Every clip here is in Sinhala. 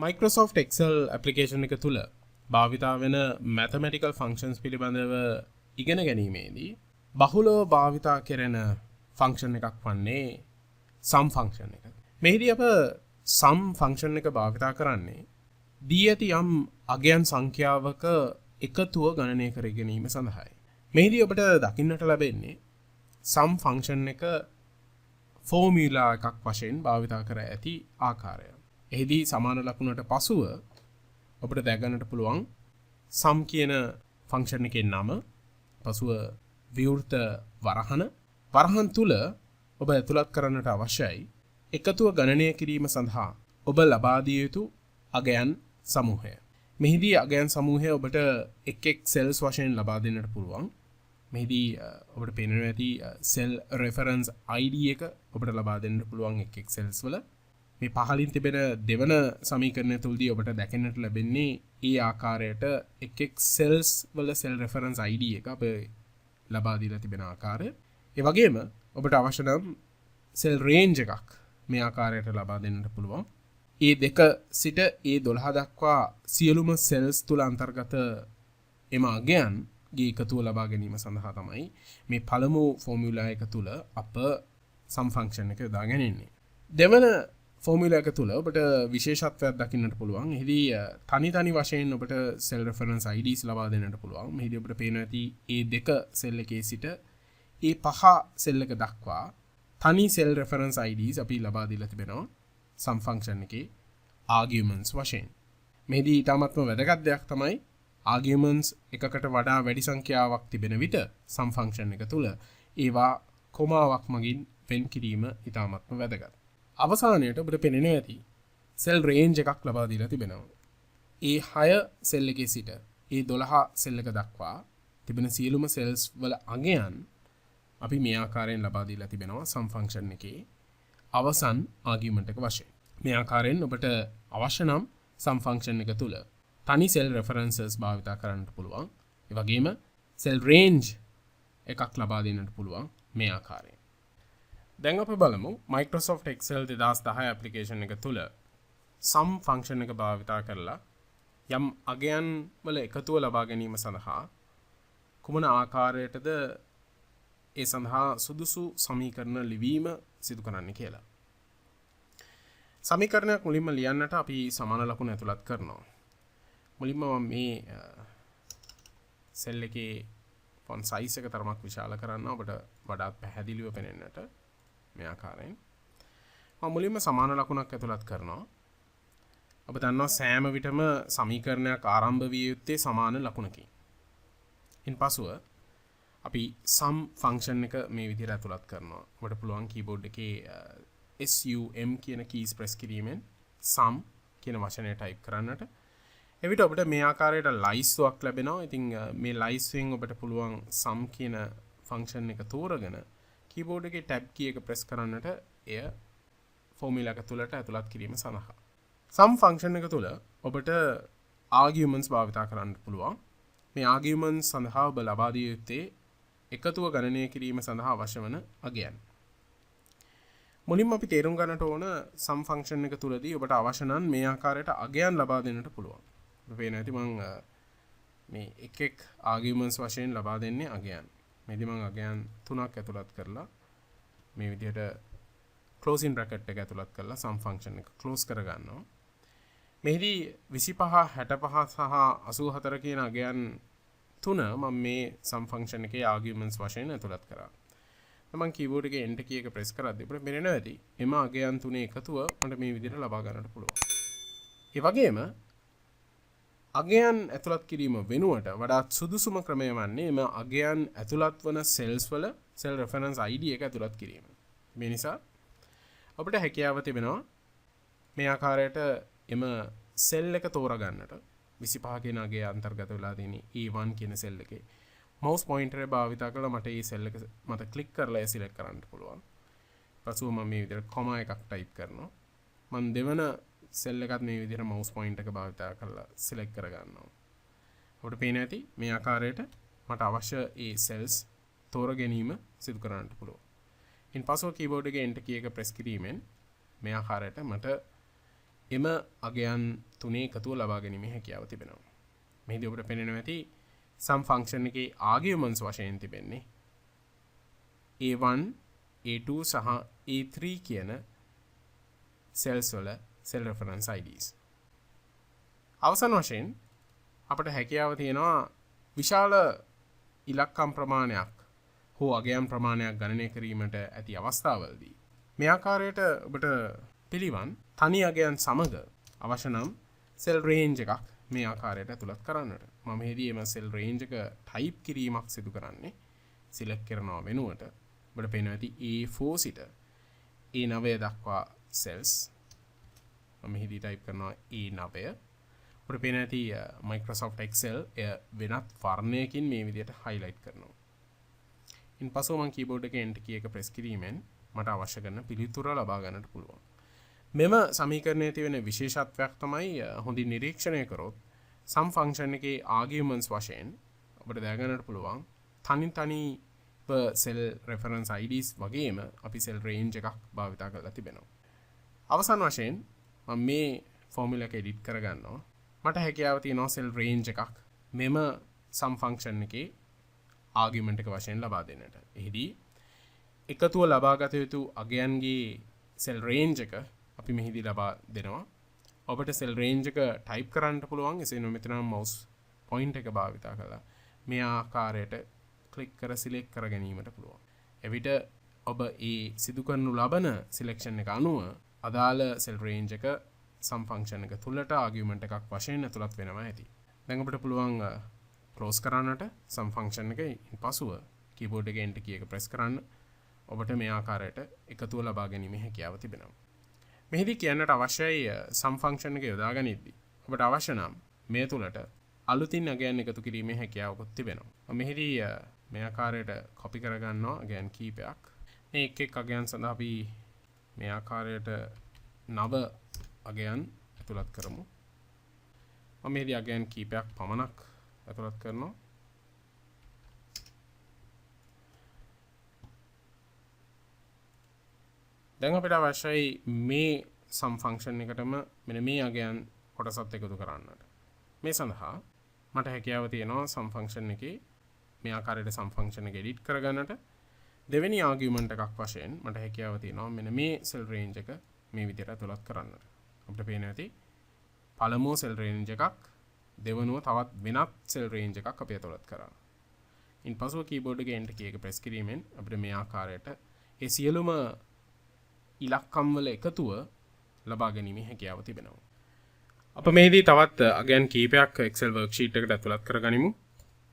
Microsoft Excel application එක තුළ භාවිතා වෙන මැතමැටිකල් ෆන්ක්ෂන්ස් පිළිබඳව ඉගෙන ගැනීමේදී බහුලව භාවිතා කෙරෙන ෆන්ක්ෂන් එකක් වන්නේ සම් ෆන්ක්ෂන් එක. මෙහිදී අප සම් ෆන්ක්ෂන් එක භාවිතා කරන්නේ දී ඇති යම් අගයන් සංඛ්‍යාවක එකතුව ගණනය කර ගැනීම සඳහායි. මෙහිදී ඔබට දකින්නට ලැබෙන්නේ සම් ෆන්ක්ෂන් එක ෆෝමියුලා එකක් වශයෙන් භාවිතා කර ඇති ආකාරය. එහිදී සමාන ලකුණට පසුව ඔබට දැකගන්නට පුළුවන් සම් කියන ෆන්ක්ෂන් එකේ නම, පසුව විවෘත වරහන, වරහන් තුල ඔබ ඇතුළත් කරන්නට අවශ්‍යයි එකතුව ගණනය කිරීම සඳහා ඔබ ලබා දිය යුතු අගයන් සමූහය. මෙහිදී අගයන් සමූහය ඔබට එක් එක් සෙල්ස් වශයෙන් ලබා දෙන්නට පුළුවන්. මෙහිදී ඔබට පේනවා ඇති සෙල් රෙෆරන්ස් ID එක ඔබට ලබා දෙන්න පුළුවන් එක් එක් සෙල්ස් වල. මේ පහළින් තිබෙන දෙවන සමීකරණය තුලදී ඔබට දැකන්නට ලැබෙන්නේ ඒ ආකාරයට එක් එක් සෙල්ස් වල සෙල් රෙෆරන්ස් ID එක අප ලබා දීලා තිබෙන ආකාරය. ඒ වගේම ඔබට අවශ්‍ය නම් සෙල් රේන්ජ් එකක් මේ ආකාරයට ලබා දෙන්නට පුළුවන්. A2 සිට A12 දක්වා සියලුම සෙල්ස් තුල අන්තර්ගත එම අගයන්ගේ එකතුව ලබා ගැනීම සඳහා තමයි මේ පළමු ෆෝමියුලා එක තුල අප සම් ෆන්ක්ෂන් එක යොදා ගැනෙන්නේ. දෙවන ෆෝමියුලා එක තුල ඔබට විශේෂත්වයක් දකින්නට පුළුවන්. එහිදී තනි තනි වශයෙන් ඔබට සෙල් රෙෆරන්ස් IDs ලබා දෙන්නට පුළුවන්. මෙහිදී ඔබට පේනවා ඇති A2 සෙල් එකේ සිට A5 සෙල් එක දක්වා තනි සෙල් රෙෆරන්ස් IDs අපි ලබා දීලා තිබෙනවා සම් ෆන්ක්ෂන් එකේ ආගියුමන්ට්ස් වශයෙන්. මෙහිදී ඉතාමත්ම වැදගත් දෙයක් තමයි ආගියුමන්ට්ස් එකකට වඩා වැඩි සංඛ්‍යාවක් තිබෙන විට සම් ෆන්ක්ෂන් එක තුල ඒවා කොමාවක් මගින් වෙන් කිරීම ඉතාමත්ම වැදගත්. අවසානයට ඔබට පෙනෙනවා ඇති සෙල් රේන්ජ් එකක් ලබා දීලා තිබෙනවා. A6 සෙල් එකේ සිට A12 සෙල් එක දක්වා තිබෙන සියලුම සෙල්ස් වල අගයන් අපි මේ ආකාරයෙන් ලබා දීලා තිබෙනවා සම් ෆන්ක්ෂන් එකේ අවසන් ආගියුමන්ට් එක වශයෙන්. මේ ආකාරයෙන් ඔබට අවශ්‍ය නම් සම් ෆන්ක්ෂන් එක තුල තනි සෙල් රෙෆරන්සස් භාවිතා කරන්නට පුළුවන්. ඒ වගේම සෙල් රේන්ජ් එකක් ලබා දෙන්නට පුළුවන් මේ ආකාරයෙන්. දැන් අපි බලමු Microsoft Excel 2010 application එක තුල සම් ෆන්ක්ෂන් එක භාවිතා කරලා යම් අගයන් වල එකතුව ලබා ගැනීම සඳහා කුමන ආකාරයටද ඒ සඳහා සුදුසු සමීකරණ ලිවීම සිදු කරන්න කියලා. සමීකරණයක් මුලින්ම ලියන්නට අපි සමාන ලකුණු ඇතුළත් කරනවා. මුලින්ම මම මේ සෙල් එකේ ෆොන්ට් සයිස් එක තරමක් විශාල කරන්න ඔබට වඩාත් පැහැදිලිව පෙනෙන්නට මේ ආකාරයෙන්. මම මුලින්ම සමාන ලකුණක් ඇතුළත් කරනවා. ඔබ දන්නවා සෑම විටම සමීකරණයක් ආරම්භ විය යුත්තේ සමාන ලකුණකින්. ඉන්පසුව අපි sum function එක මේ විදිහට ඇතුළත් කරනවා. ඔබට පුළුවන් කීබෝඩ් එකේ SUM කියන කීස් ප්‍රෙස් කිරීමෙන් sum කියන වචනය ටයිප් කරන්නට. එවිට ඔබට මේ ආකාරයට ලයිස්තුවක් ලැබෙනවා. ඉතින් මේ ලයිස්තුවෙන් ඔබට පුළුවන් sum කියන ෆන්ක්ෂන් එක තෝරගෙන කීබෝඩ් එකේ ටැබ් කී එක ප්‍රෙස් කරන්නට එය ෆෝමියුලා එක තුළට ඇතුළත් කිරීම සඳහා. Sum function එක තුළ ඔබට ආගියුමන්ට්ස් භාවිතා කරන්න පුළුවන්. මේ ආගියුමන්ට්ස් සඳහා ඔබ ලබා දිය යුත්තේ එකතුව ගණනය කිරීම සඳහා අවශ්‍ය වන අගයන්. මුලින්ම අපි තේරුම් ගන්නට ඕන සම් ෆන්ක්ෂන් එක තුලදී ඔබට අවශ්‍ය නම් මේ ආකාරයට අගයන් ලබා දෙන්නට පුළුවන්. ඔබ පේන ඇති මං මේ එක් එක් ආගියුමන්ට්ස් වශයෙන් ලබා දෙන්නේ අගයන්. මේදී මං අගයන් තුනක් ඇතුළත් කරලා මේ විදිහට ක්ලෝසින් බ්‍රැකට් එක ඇතුළත් කරලා සම් ෆන්ක්ෂන් එක ක්ලෝස් කරගන්නවා. මෙහිදී 25, 65 සහ 84 කියන අගයන් තුන මම මේ සම් ෆන්ක්ෂන් එකේ ආගියුමන්ට්ස් වශයෙන් ඇතුළත් කරා. මම කීබෝඩ් එකේ එන්ටර් කී එක ප්‍රෙස් කරද්දී අපිට පේනවා ඇති එම අගයන් තුනේ එකතුව මට මේ විදිහට ලබා ගන්නට පුළුවන්. ඒ වගේම අගයන් ඇතුළත් කිරීම වෙනුවට වඩාත් සුදුසුම ක්‍රමය වන්නේ එම අගයන් ඇතුළත් වන සෙල්ස් වල සෙල් රෙෆරන්ස් ID එක ඇතුළත් කිරීම. මේ නිසා අපිට හැකියාව තිබෙනවා මේ ආකාරයට එම සෙල් එක තෝරගන්නට. 25 කියන අගය අන්තර්ගත වෙලා තියෙන A1 කියන සෙල් එකේ මවුස් පොයින්ටර් එක භාවිතා කරලා මට මේ සෙල් එක මත ක්ලික් කරලා එය සිලෙක්ට් කරන්න පුළුවන්. පසුව මම මේ විදිහට කොමා එකක් ටයිප් කරනවා. මම දෙවන සෙල් එකත් මේ විදිහට මවුස් පොයින්ටර් එක භාවිතා කරලා සිලෙක්ට් කරගන්නවා. ඔබට පේන ඇති මේ ආකාරයට මට අවශ්‍ය ඒ සෙල්ස් තෝර ගැනීම සිදු කරන්නට පුළුවන්. ඉන්පසුව කීබෝඩ් එකේ එන්ටර් කී එක ප්‍රෙස් කිරීමෙන් මේ ආකාරයට මට එම අගයන් තුනේ එකතුව ලබා ගැනීමේ හැකියාව තිබෙනවා. මෙහිදී ඔබට පෙනෙනවා ඇති sum function එකේ ආගියුමන්ට්ස් වශයෙන් තිබෙන්නේ A1, A2 සහ A3 කියන සෙල්ස් වල සෙල් රෙෆරන්ස් IDs. අවසන් වශයෙන් අපට හැකියාව තියෙනවා විශාල ඉලක්කම් ප්‍රමාණයක් හෝ අගයන් ප්‍රමාණයක් ගණනය කිරීමට ඇති අවස්ථාවලදී මේ ආකාරයට ඔබට පිළිවන් තනි අගයන් සමග අවශ්‍ය නම් සෙල් රේන්ජ් එකක් මේ ආකාරයට ඇතුළත් කරන්නට. මම මෙහිදී එම සෙල් රේන්ජ් එක ටයිප් කිරීමක් සිදු කරන්නේ සිලෙක්ට් කරනවා වෙනුවට ඔබට පේනවා ඇති A4 සිට A9 දක්වා සෙල්ස්. මම මෙහිදී ටයිප් කරනවා A9. ඔබට පේනවා ඇති Microsoft Excel එය වෙනත් වර්ණයකින් මේ විදිහට හයිලයිට් කරනවා. ඉන්පසුව මම කීබෝඩ් එකේ Enter key එක ප්‍රෙස් කිරීමෙන් මට අවශ්‍ය කරන පිළිතුර ලබා ගන්නට පුළුවන්. මෙම සමීකරණයේ තිබෙන විශේෂත්වයක් තමයි හොඳින් නිරීක්ෂණය කරොත් sum function එකේ ආගියුමන්ට්ස් වශයෙන් ඔබට දැනගන්නට පුළුවන් තනි තනිව සෙල් රෙෆරන්ස් IDs වගේම අපි සෙල් රේන්ජ් එකක් භාවිතා කරලා තිබෙනවා. අවසන් වශයෙන් මම මේ ෆෝමියුලා එක එඩිට් කරගන්නවා. මට හැකියාව තියෙනවා සෙල් රේන්ජ් එකක් මෙම sum function එකේ ආගියුමන්ට් එක වශයෙන් ලබා දෙන්නට. එහිදී එකතුව ලබාගත යුතු අගයන්ගේ සෙල් රේන්ජ් එක අපි මෙහිදී ලබා දෙනවා. ඔබට සෙල් රේන්ජ් එක ටයිප් කරන්න පුළුවන්. එසේ නොමෙතන මවුස් පොයින්ට් එක භාවිතා කරලා මේ ආකාරයට ක්ලික් කර සිලෙක්ට් කර ගැනීමට පුළුවන්. එවිට ඔබ ඒ සිදු කරනු ලබන සිලෙක්ෂන් එක අනුව අදාළ සෙල් රේන්ජ් එක sum function එක තුලට ආගියුමන්ට් එකක් වශයෙන් ඇතුළත් වෙනවා ඇති. දැන් ඔබට පුළුවන් ක්ලෝස් කරන්නට sum function එක. ඉන්පසුව කීබෝඩ් එකේ Enter key එක ප්‍රෙස් කරන්න. ඔබට මේ ආකාරයට එකතුව ලබා ගැනීමේ හැකියාව තිබෙනවා. මෙහිදී කියන්නට අවශ්‍යයි sum function එක යොදා ගනිද්දී ඔබට අවශ්‍ය නම් මේ තුලට අලුතින් අගයන් එකතු කිරීමේ හැකියාවකුත් තිබෙනවා. මම මෙහිදී මේ ආකාරයට කොපි කරගන්නවා අගයන් කීපයක්. මේ එක් එක් අගයන් සඳහා අපි මේ ආකාරයට නව අගයන් ඇතුළත් කරමු. මම මෙහිදී අගයන් කීපයක් පමණක් ඇතුළත් කරනවා. දැන් අපිට අවශ්‍යයි මේ sum function එකටම මෙන්න මේ අගයන් කොටසත් එකතු කරන්නට. මේ සඳහා මට හැකියාව තියෙනවා sum function එකේ මේ ආකාරයට sum function එක එඩිට් කරගන්නට. දෙවෙනි ආගියුමන්ට් එකක් වශයෙන් මට හැකියාව තියෙනවා මෙන්න මේ සෙල් රේන්ජ් එක මේ විදිහට ඇතුළත් කරන්නට. අපිට පේනවා ඇති පළමුව සෙල් රේන්ජ් එකක්, දෙවනුව තවත් වෙනත් සෙල් රේන්ජ් එකක් අපි ඇතුළත් කරා. ඉන්පසුව කීබෝඩ් එකේ Enter key එක ප්‍රෙස් කිරීමෙන් අපිට මේ ආකාරයට ඒ සියලුම ඉලක්කම් වල එකතුව ලබා ගැනීමේ හැකියාව තිබෙනවා. අප මෙහිදී තවත් අගයන් කීපයක් Excel worksheet එකට ඇතුළත් කරගනිමු.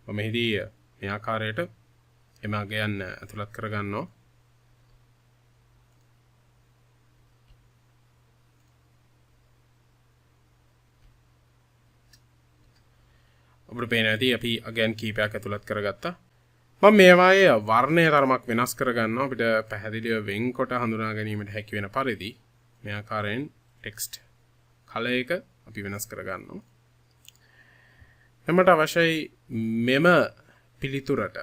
මම මෙහිදී මේ ආකාරයට එම අගයන් ඇතුළත් කරගන්නවා. ඔබට පේනවා ඇති අපි අගයන් කීපයක් ඇතුළත් කරගත්තා. මම මේවායේ වර්ණය තරමක් වෙනස් කරගන්නවා අපිට පැහැදිලිව වෙන්කොට හඳුනා ගැනීමට හැකි වෙන පරිදි මේ ආකාරයෙන් ටෙක්ස්ට් කලර් එක අපි වෙනස් කරගන්නවා. මට අවශ්‍යයි මෙම පිළිතුරට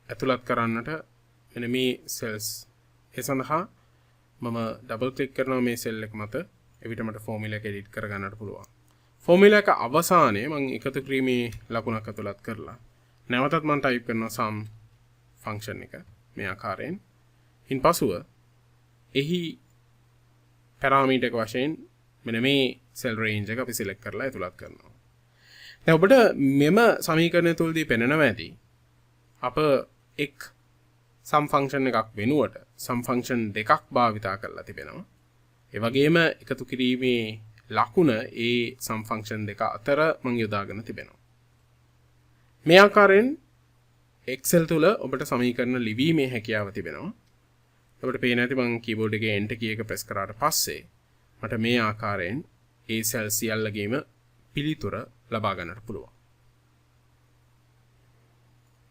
ඇතුළත් කරන්නට මෙන්න මේ සෙල්ස්. ඒ සඳහා මම ඩබල් ක්ලික් කරනවා මේ සෙල් එක මත. එවිට මට ෆෝමියුලා එක එඩිට් කරගන්නට පුළුවන්. ෆෝමියුලා එක අවසානයේ මම එකතු කිරීමේ ලකුණක් ඇතුළත් කරලා නැවතත් මම ටයිප් කරනවා sum function එක මේ ආකාරයෙන්. ඉන්පසුව එහි පැරාමීටර් එක වශයෙන් මෙන්න මේ සෙල් රේන්ජ් එක අපි සිලෙක්ට් කරලා ඇතුළත් කරනවා. දැන් ඔබට මෙම සමීකරණය තුළදී පෙනෙනවා ඇති අප එක් sum function එකක් වෙනුවට sum function දෙකක් භාවිතා කරලා තිබෙනවා. ඒ වගේම එකතු කිරීමේ ලකුණ ඒ sum function දෙක අතර මං යොදාගෙන තිබෙනවා. මේ ආකාරයෙන් Excel තුල ඔබට සමීකරණ ලිවීමේ හැකියාව තිබෙනවා. ඔබට පේන ඇති මං කීබෝඩ් එකේ Enter key එක ප්‍රෙස් කරාට පස්සේ මට මේ ආකාරයෙන් ඒ සෙල් සියල්ලගේම පිළිතුර ලබා ගන්නට පුළුවන්.